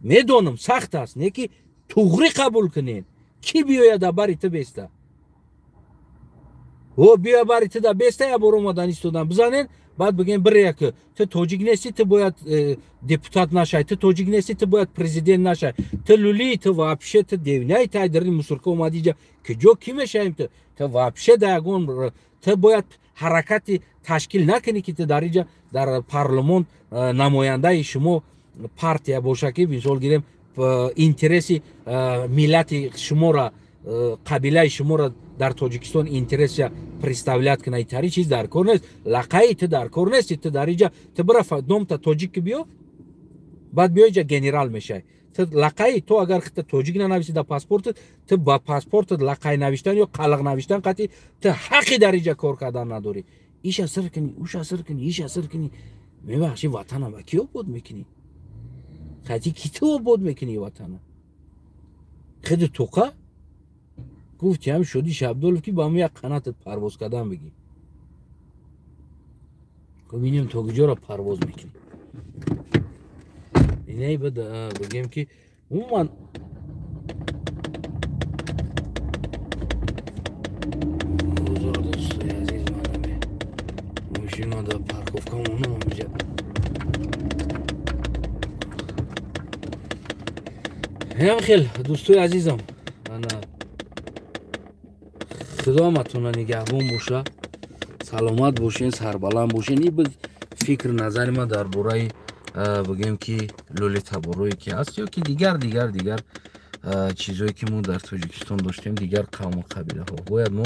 Speaker 1: Медонам сахт аст, не ки туғри қабул кунен. Кӣ биёя дар бари ту беста? О биёя бари ту да беста, я бор омадан истодан бизанен, Баъд бигем бире ки ту тоҷик нестӣ, ту бояд депутат нашай, ту тоҷик нестӣ, ту бояд президент нашай, ту лули, ту вообще ту девняи тай дарини мусурка омадӣ иҷа, куҷо кӣ мешавем ту? Ту вообще да ягон ту бояд ҳаракати ташкил накунӣ ки ту дар иҷа дар парлумон намояндаи шумо партия боша, ки мисол гирем интереси миллати шуморо, қабилаи шуморо дар Тоҷикистон интересия представлять кунад. Тари чиз дар кор нест, лақаи ту дар кор нест. Ту дар иҷа ту бира номта тоҷик биё, баъд биё иҷа генерал мешавӣ. Ту лақаи ту агар хита тоҷик нанависӣ дар паспортат, ту ба паспортат лақай навиштан ё қалақ навиштан қатъи ту ҳаққи дар иҷа кор кардан надорӣ. Иша сир кунӣ, уша сир кунӣ, иша сир кунӣ, мебахши, ватана ба кӣ обод мекунӣ? Қати ки ту обод мекунӣ ватана? Хиди туқа гуфти ҳам шуди Шабдолов, ки ба ҳам як қанатат парвоз кардан бигӣ. Бинем то куҷоро парвоз мекунӣ. Инай бигем ки умуман дӯстои азиз, манаме мошина дар парковка монам ҳамиҷа. Ҳам хел дӯстои азизам, ана худоаматона нигаҳбон боша, саломат бошен, сарбаланд бошен. И фикр назари ман дар бораи бигем ки лӯлитаборое ки ҳаст ё ки дигар дигар дигар чизое ки мо дар Тоҷикистон доштем, дигар қавму қабилаҳо бояд мо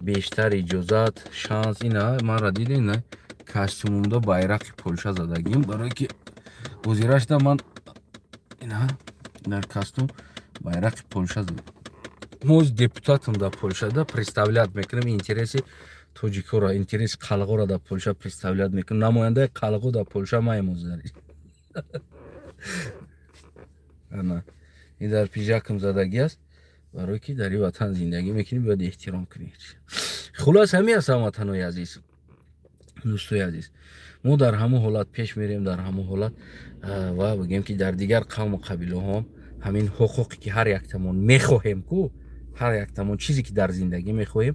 Speaker 1: бештар иҷозат, шанс. Ина манра дидем, на костюмумда байрақи Полша задагим, барое ки ҳозирашда ман ина дар костюм байрақи Полша зада. Мо депутатам дар Полшада представлять мекунем интереси тоҷикоро, интереси қалғоро дар Полша представлять мекунем. Намояндаи қалғо дар Полша маем озари. Ана ин дар пижакам задагӣ аст, барое ки дар ин ватан зиндагӣ мекунӣ, бояд эҳтиром кунӣ. Хулос ҳамин аст, ҳамватанои азиз, дӯстои азиз. Мо дар ҳамон ҳолат пеш мерем, дар ҳамон ҳолат ва бигем ки дар дигар қавму қабилаҳоам ҳамин ҳуқуқе ки ҳар яктамон мехоҳем ку, ҳар яктамон чизе ки дар зиндагӣ мехоҳем,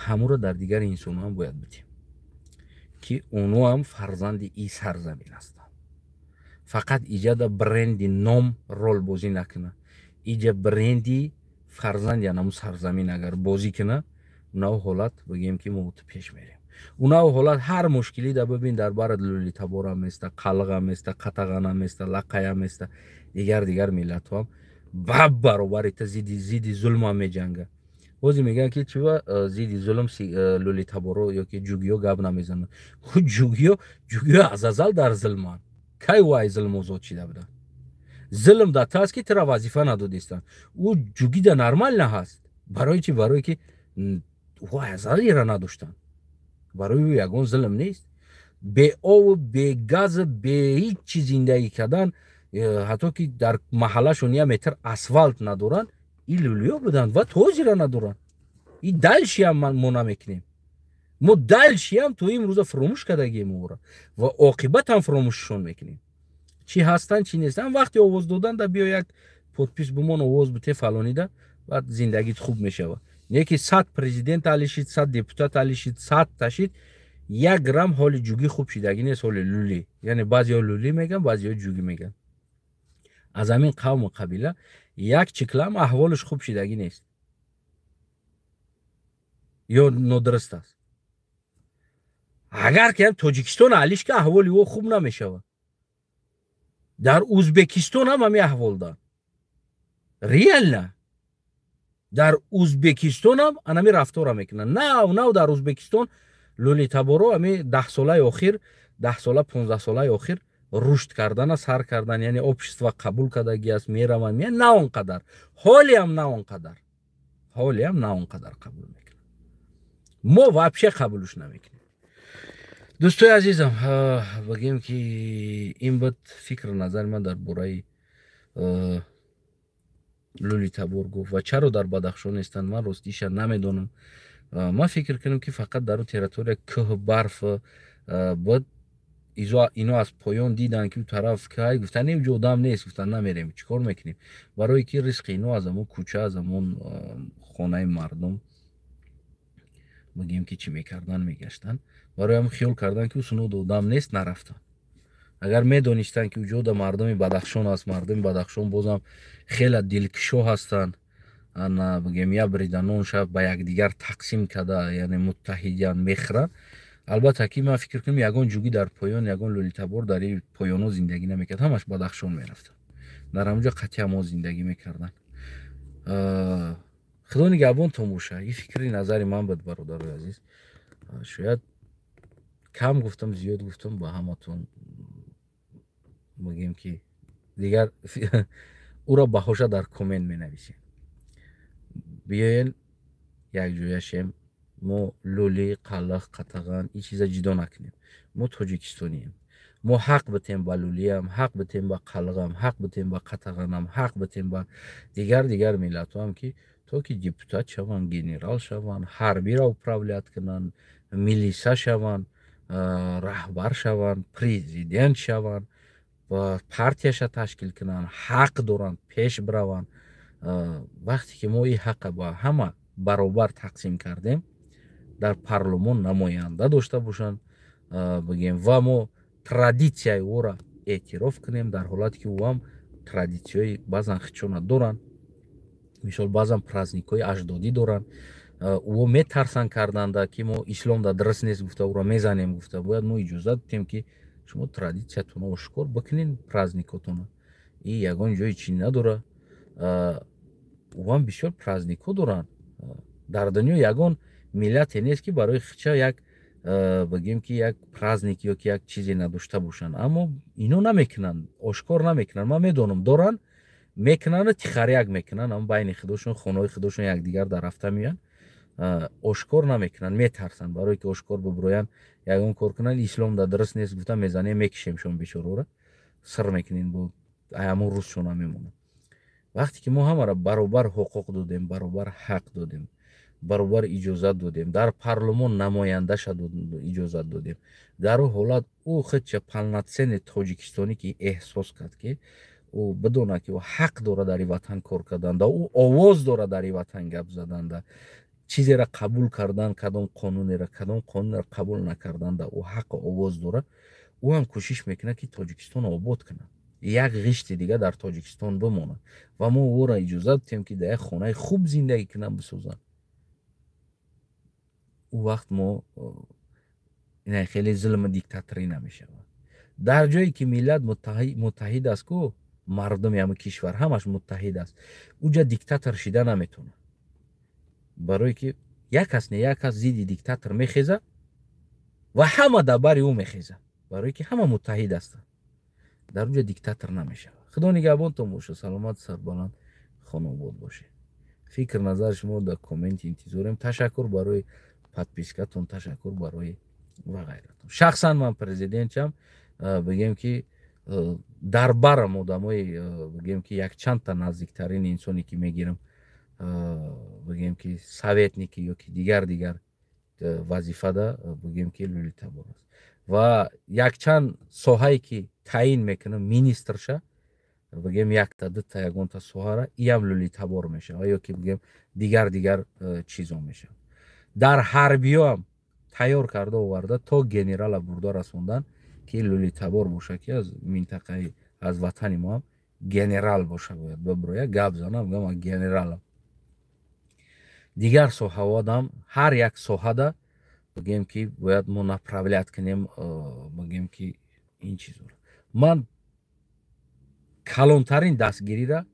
Speaker 1: ҳамонро дар дигар инсонҳоам бояд бидем, ки онҳоам фарзанди и сарзамин ҳастанд. Фақат иҷада бренди ном ролбозӣ накуна, иҷа бренди фарзанди анамун сарзамин агар бозӣ куна, унав ҳолат бигем ки мо пеш мерем. Унав ҳолат ҳар мушкилӣ да бибин, дар барат лӯлитаборам места, қалғам места, қатағанам места, лақаям места, дигар дигар миллатҳоам ба баробари та зидди зулмам меҷанга. Бозе мегӯянд ки чива зидди зулм лӯлитаборо ё ки ҷугиё гап намезананд. Ҷугиё аз азал дар зулманд. Кай вай зулм озод шида буданд? Зулм дар та аст ки тура вазифа надодистанд. Ӯ ҷугида нормально ҳаст. Барои чи? Барое ки ӯ азал ира надоштанд. Барои ӯ ягон зулм нест. Бе ов, бе газ, бе ҳеҷ чи зиндагӣ кардан, ҳатто ки дар маҳаллашон як метр асфалт надоранд, и лӯлиё буданд ва тозира надоранд. И далшиам мо намекунем. Мо далшиам то имрӯза фуромӯш кардагием ора ва оқибатам фуромӯшшон мекунем. Чӣ ҳастанд, чӣ нестанд. Вақти овоз додан да биё як подпис бумон, овоз бите фалонида, баъд зиндагит хуб мешавад. Не ки 100 президент алишид, 100 депутат алишид, 100 ташид, як грамм ҳоли ҷугӣ хуб шидагӣ нест, ҳоли лӯлӣ. Яъне баъзеҳо лӯлӣ мегӯянд, баъзеҳо ҷугӣ мегӯянд. Аз ҳамин қавму қабила як чиклам аҳволаш хуб шидагӣ нест ё нодуруст аст. Агар ки Тоҷикистон алиш ки аҳволи ӯ хуб намешавад, дар Ӯзбекистон ҳам ҳамин аҳвол дар реально дар Ӯзбекистон ҳам анами рафтора мекунанд. Нав нав дар Ӯзбекистон лӯлитаборо ҳами 10 солаи охир, 10 сола, 15 солаи охир рушд кардана сар кардан, яъне общество қабул кардагӣ аст, мераванд, меянд, на он қадар, ҳолиам на он қадар, ҳолиам на он қадар қабул мекунанд. Мо вообще қабулш намекунем. Дӯстои азизам, бигем ки ин буд фикру назари ман дар бораи лӯлитабор гуфт ва чаро дар Бадахшон нестанд, ман ростиша намедонам. Ман фикр кунам ки фақат дар он территория кӯҳ, барф буд, ино аз поён диданд ки тараф кай, гуфтанд не, ҷо одам нест, гуфтанд намерем, чӣ кор мекунем? Барое ки ризқи ино аз ҳамон кӯча, аз ҳамон хонаи мардум Бигем, ки чӣ мекардан, мегаштанд. Барои ҳам хиёл кардан, ки усуно одам нест, нарафтанд. Агар медонистанд, ки уҷода мардуми Бадахшон аст, мардуми Бадахшон бозам хеле дилкушо ҳастанд, ана, бигем, як брида нонша ба якдигар тақсим карда, яъне муттаҳидян мехӯранд. Албатта, ки ман фикр кунам, ягон ҷугӣ дар поён, ягон лӯлитабор дар ин поёнҳо зиндагӣ намекард, ҳамаш Бадахшон мерафтанд, дар ҳамонҷо қатъия мо зиндагӣ мекарданд. Худо нигаҳбонтон боша. Ин фикри назари ман буд, бародарои азиз. Шояд кам гуфтам, зиёд гуфтам, ба ҳаматон мегӯем, ки дигар ӯро баҳоша дар коммент менависем. Биёен, якҷоя шем. Мо лӯлӣ, қаллах, қатаған, ин чиза ҷудо накунем. Мо тоҷикистонием. Мо ҳақ битем ба лӯлиам, ҳақ битем ба қалғам, ҳақ битем ба қатағанам, ҳақ битем ба дигар дигар миллатҳоам, ки то ки депутат шаванд, генерал шаванд, ҳарбиро управлять кунанд, милиса шаванд, раҳбар шаванд, президент шаванд, партияша ташкил кунанд, ҳақ доранд пеш бираванд. Вақте ки мо ин ҳаққа ба ҳама баробар тақсим кардем, дар парлумон намоянда дошта бошанд, бигем, ва мо традитсияи ӯро эътироф кунем, дар ҳолате ки ӯам традитсияи баъзан хичона доранд, мисол, баъзан праздникҳои аҷдодӣ доранд, ӯо метарсанд карданда, ки мо ислом да дуруст нест гуфта, ӯро мезанем гуфта. Бояд мо иҷозат диҳем, ки шумо традитсиятонро ошкор бикунед, праздникотонро, и ягон ҷои чӣ надора. Ӯам бисёр праздникҳо доранд. Дар дунё ягон миллате нест, ки барои хича як, бигем, ки як праздник ё ки як чизе надошта бошанд. Аммо ино намекунанд, ошкор намекунанд. Ман медонам, доранд, мекунанду тихаряк мекунанд, ам байни худошон, хонаҳои худошон якдигар дар рафта меоянд, ошкор намекунанд, метарсанд, барое ки ошкор бибироянд, ягон кор кунанд, ислом да дуруст нест гуфта, мезанем, мекишемшон бечораро, сир мекунем, бо ҳамон рӯзшона мемонад. Вақте ки мо ҳамаро баробар ҳуқуқ додем, баробар ҳақ додем, баробар иҷозат додем, дар парлумон намояндаша иҷозат додем, дар ӯ ҳолат ӯ худча полноценный тоҷикистонӣ ки эҳсос кард, ки ӯ бидонад, ки ӯ ҳақ дорад дар ин ватан кор карданда, ӯ овоз дорад дар ин ватан гап заданда, чизеро қабул кардан, кадом қонунеро, кадом қонунеро қабул накарданда ӯ ҳаққу овоз дорад, ӯ ҳам кӯшиш мекунад, ки Тоҷикистонро обод кунад, як ғишти дига дар Тоҷикистон бимонад, ва мо ӯро иҷозат диҳем, ки дар як хонаи хуб зиндагӣ кунад, бисозанд. Ӯ вақт мо хеле зулму диктаторӣ намешавад. Дар ҷое ки миллат муттаҳид аст ку, мардуми ҳамн кишвар ҳамаш муттаҳид аст, уҷа диктатор шида наметавонад, барое ки як кас не, як кас зидди диктатор мехезад ва ҳама дар бари ӯ мехезад, барое ки ҳама муттаҳид ҳастанд. Дар уҷа диктатор намешавад. Худо нигаҳбонтон бошад, саломат, сарбаланд, хонобод бошед. Фикр назари шумо дар коммент интизорем. Ташаккур барои подпискатон, ташаккур барои ва ғайратон. Шахсан ман президентчам, бигем, ки дар барам одамои, бигем, ки якчандта наздиктарин инсоне, ки мегирам, бигем, ки советники ё ки дигар дигар вазифада, бигем, ки лӯлитабор аст, ва якчанд соҳае ки таъин мекунам министрша, бигем, якта, дута, ягонта соҳара, иам лӯлитабор мешавад ё ки, бигем, дигар дигар чизо мешавад. Дар ҳарбиёам тайёр карда оварда, то генерала бурда расондан, ки лӯлитабор боша, ки аз минтақаи, аз ватани моам генерал боша, бояд биброя, гап занам, гама генералам. Дигар соҳаодам, ҳар як соҳада, бигем, ки бояд мо направлять кунем, бигем, ки ин чизоро. Ман калонтарин дастгирира,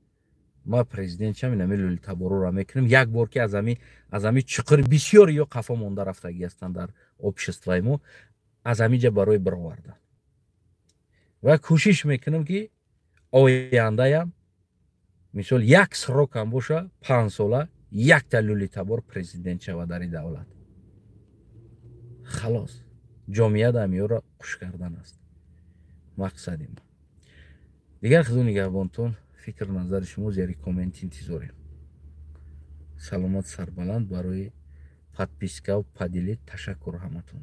Speaker 1: ма президент чам, инами лӯлитаборора мекунем як бор, ки аз ами чуқур бисёр ё қафо монда рафтагӣ ҳастанд дар обществои мо, аз ҳамиҷа барои баровардан ва кӯшиш мекунам, ки ояндаям, мисол, як срокам боша, 5 сола, якта лӯлитабор президент шава дар ин давлат. Халос, ҷомеа дамиёро қуш кардан аст мақсади мо. Дигар худо нигаҳбонтон. Фикр назари шумо зери коммент интизорем. Саломат, сарбаланд. Барои подпискаву поделить ташаккур ҳаматон.